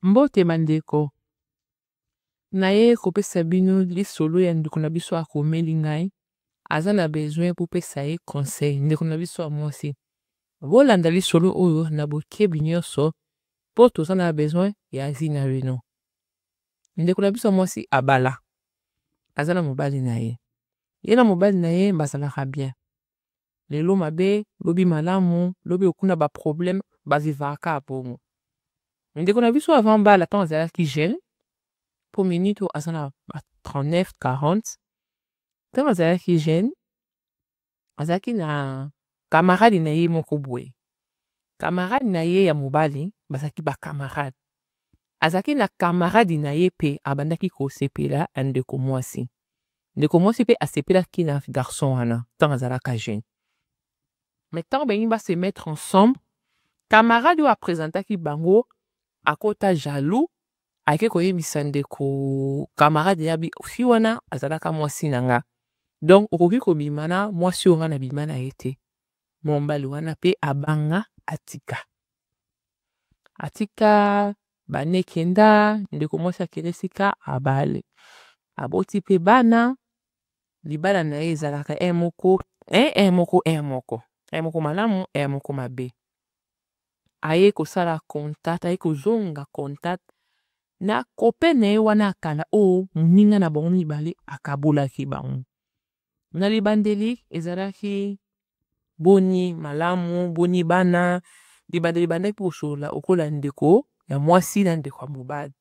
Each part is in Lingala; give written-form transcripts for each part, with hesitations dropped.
Mbote bandeko, naye kopesa bino lisolo ya ndeko na biso akomeli ngai, aza na besoin bopesa ye conseil. Ndeko na biso ya mwasi, bolanda lisolo oyo na bokebi nyonso mpo toza na besoin ya avis na bino. Ndeko na biso ya mwasi abala, aza na mobali na ye. Ye na mobali na ye bazalaka bien. Lelo mabe, lobi malamu, lobi okuna ba problème, bavivaka kaka bongo. Ndeko na biso avant bala, ntango azalaki jeune, po minute oyo aza na ba 39 40, ntango azalaki jeune, azalaki na camarade na ye moko boye. Camarade na ye ya mobali, bazalaki ba camarade. Azalaki na camarade na ye mpe abandaki kosepela ya ndeko mwasi. Ndeko mwasi mpe asepelaki na garçon wana ntango azalaka jeune. Mais ntango balingi ba se mettre ensemble, camarade oyo apresentaki bango akota jaloux, ake koyebisa ndeko camarade ya bi fi wana azalaka mwasi na nga. Donc okoki kobima na mwasi oyo nga na bima na ye te. Mobali wana mpe abanga, atika. Atika bana ekenda, ndeko mwasi akende esika abale. Aboti mpe bana, libala na ye ezalaka un moko, un moko, un moko. Un moko malamu, un moko mabe. Aye kosala contact, aye kozonga contact na copain na ye wana ya kala oyo moninga na bango mibale akabolaki bango. Na libandeli ezalaki boni malamu, boni bana, libandeli bandaki kosolola okola ndeko ya mwasi na ndeko ya mobali.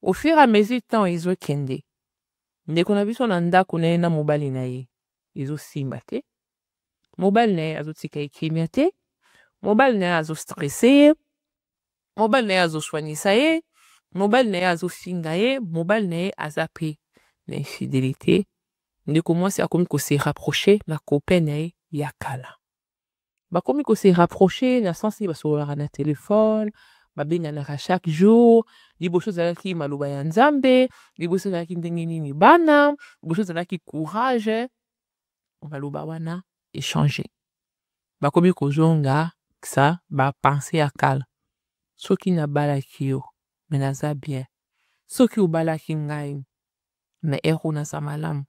Au fur et à mesure temps ezokende, ndeko na biso na ndako na ye na mobali na ye ezosimba te. Mobali na ye azotika ye kimia te, mobali na ye azostresse ye, mobali na ye azoswanisa ye, mobali na ye azofinga ye, mobali na ye aza pe na infidélité. Ndeko mwasi akomi kose rapprocher na copain na ye ya kala. Bakomi kose rapprocher na sens nini? Basololaka na telefone, babenganaka chaque jour. Liboso ezalaki maloba ya Nzambe, liboso ezalaki ndenge nini bana, liboso ezalaki courage. Maloba wana échanger. Bakomi kozonga sa ba pensée ya kala. Soki nabalaki yo, mais naza bien. Soki obalaki ngai, na heure oyo naza malamu.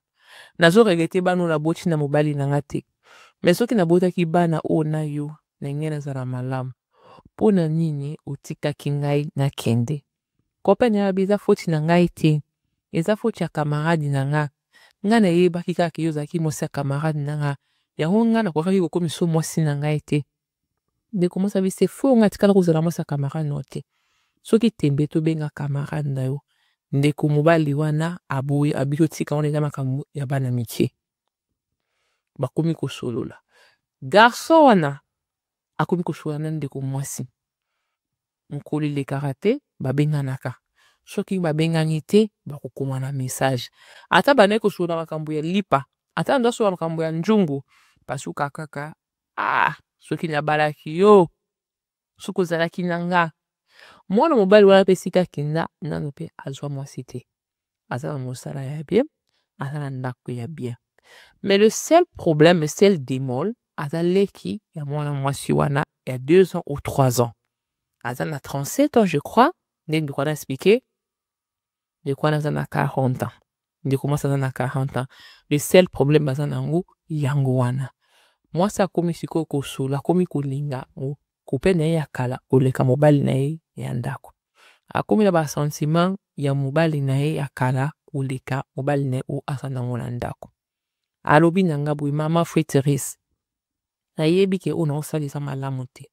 Nazo regretter bana oyo naboti na mobali na nga te. Mais soki nabotaki bana oyo na yo, na ngai nazala malamu. Mpona nini otikaki ngai nakende? Copain na ye alobi eza faute na ngai te, eza faute ya camarade na nga. Ngai nayebaki kaka yo ozalaki mwasi ya camarade na nga. Yango ngai nakokaki kokomisa yo mwasi na ngai te. Ndeko mwasi alobi c'est faux, ngai atikala kozala mwasi ya camarade na yo te. Soki tembe, tobenga camarade na yo. Ndeko mobali wana aboyi, abi otika wana eza makambo ya bana mike. Bakomi kosolola. Garçon wana akomi kosolola na ndeko mwasi. Mokolo elekaka te, babenganaka. Soki babengani te, bakokoma na message. Ata bandaki kosolola makambo ya lipa, ata ndo asolola makambo ya nzungu, basuka kaka ah, soki nabalaki yo, soki ozalaki na nga. Mwana mobali wana mpe esika akenda nano mpe azwa mwasi te. Aza na mosala ya bien, aza na ndako ya bien. Mais le seul problème, le seul bémol, aza leki ya mwana mwasi wana ya 2 ans ou 3 ans. Aza na 37 ans, je crois, nde ndeko wana expliqué. Ndeko wana aza na 40 ans. Ndeko mwasi aza na 40 ans. Le seul problème aza nango yango wana. Mwasi akomi sikoyo kosola, akomi kolinga copain na ye ya kala koleka mobali na ye ya ndako. Akomi na ba sentiment ya mobali na ye ya kala koleka mobali na ye oyo aza nango na ndako. Alobi na nga boye: mama Thérèse, nayebi ke oyo naosala eza malamu te.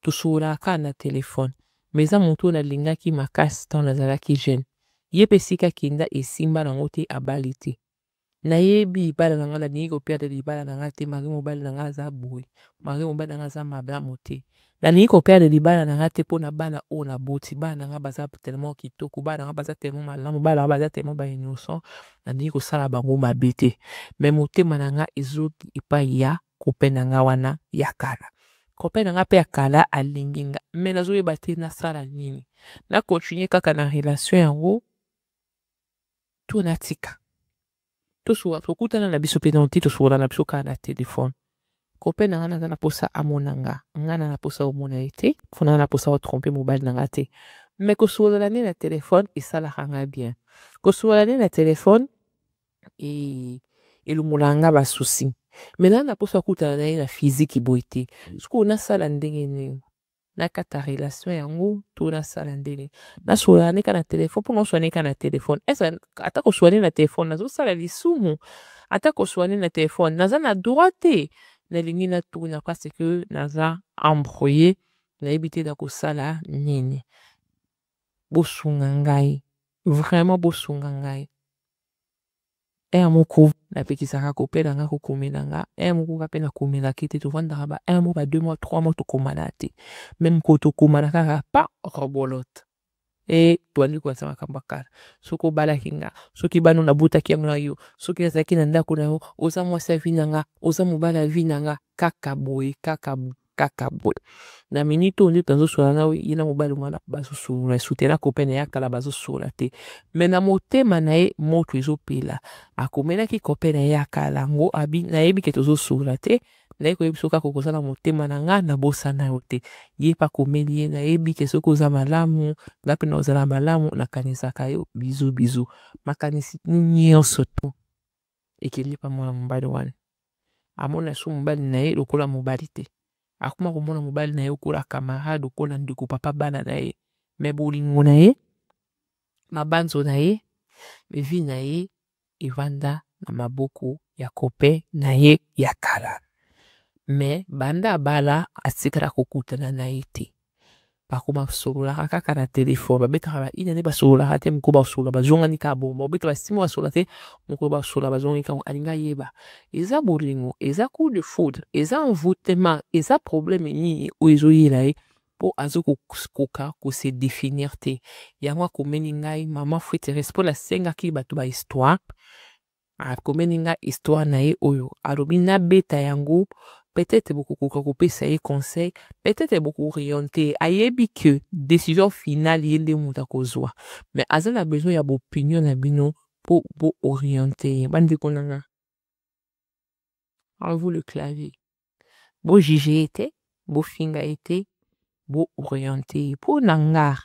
Tosololaka kaka na telefone, mais eza motu oyo nalingaki makasi ntango nazalaki jeune. Ye mpe esika akenda esimba nango te, abali te. Nayebi libala na ngai, nalingi koperdre libala na ngai te, malgré mobali na ngai aza boye, malgré mobali na ngai aza malamu te. Nalingi koperdre libala na ngai te mpona bana oyo naboti. Bana na ngai baza tellement kitoko, bana na ngai baza tellement malamu, bana na ngai baza tellement ba innocent, nalingi kosala bango mabe te. Mais motema na ngai ezoki epai ya copain na ngai wana ya kala. Copain na ngai mpe ya kala alingi nga, mais nazoyeba te nasala nini. Na continue kaka na relation yango to natika? Tosola, tokutana na biso mpe nano te, tosolola na biso kaka na telefone. Copain na nga naza na posa amona nga, nga na na posa omona ye te, mpo na na posa otromper mobali na nga te. Mais kosolola nde na telefone esalaka nga bien. Kosolola nde na telefone elongolaka nga basusi. Mais na na posa okutana na ye na physique boye te. Sikoyo nasala ndenge nini? Nakata relation yango to nasala ndenge? Nasolola ne kaka na telefone, mpo naosolola ne kaka na telefone? Est ata kosolola ne na telefone nazosala lisumu? Ata kosolola ne na telefone naza na droit te? Nalingi natuna parce que naza embrouillé, nayebi te na kosala nini. Bosunga ngai, vraiment bosunga ngai. Heure moko napekisaka copain na nga kokomela nga, heure moko nga mpe nakomelaki te. Tovandaka ba 1 mois, ba 2 mois, 3 mois, tokomana te. Mais mokolo tokomana kaka pa robolote e tobandi kokanisa makambo ya kala. Soki obalaki nga, soki bano nabotaki yango na yo, soki nazalaki na ndako na yo, oza mwasi ya vie na nga, oza mobali ya vie na nga, kaka boye, kaka boye, kaka boye. Na minute oyo nde tozosola na ye na mobali wana, bazosolola esu te na copain na ye ya kala, bazosolola te. Mais na motema na ye moto ezopela. Akomelaki copain na ye ya kala yango, abi: "Nayebi ke tozosolola te, naye koyebi so kaka okoza na motema na nga, nabosana yo te." Ye mpe akomeli ye: "Nayebi ke soki oza malamu, nga mpe na ozala malamu, nakanisaka yo, bisous bisous." Makanisi nyonso to ekende pa mwana mobali wana. Amona so mobali na ye lokola mobali te, akoma komona mobali na ye lokola camarade, lokola ndeko, papa bana na ye. Mais bolingo na ye, mabanzo na ye, vie na ye evanda na maboko ya copain na ye ya kala. Mais banda abala, atikala kokutana na ye te. Bakoma basololaka kaka na telefone, babetaka ba ina nde basololaka te. Mokolo basolola, bazongani kaka bongo. Babeta basimo, basolola te. Mokolo basolola, bazongani kaka. Alingi ayeba: eza bolingo, eza coup de foudre, eza envoûtement, eza problème nini oyo ezoyela ye mpo azokoka kose définir te? Yango akomeli ngai: "Mama Fueteres," mpo nasengaki bato bahistoire. Akomeli ngai histoire na ye oyo, alobi nabeta yango, peut-être bokokoka kopesa ye conseil, peut-être bokoorienter. Ayebi ke décision finale ye nde moto akozwa, mais aza na besoin ya baopinion na bino mpo boorienter ye. Bandeko na nga, à vous le clavier. Bojuger ye te, bofinga ye te, boorienter ye. Mpo na nga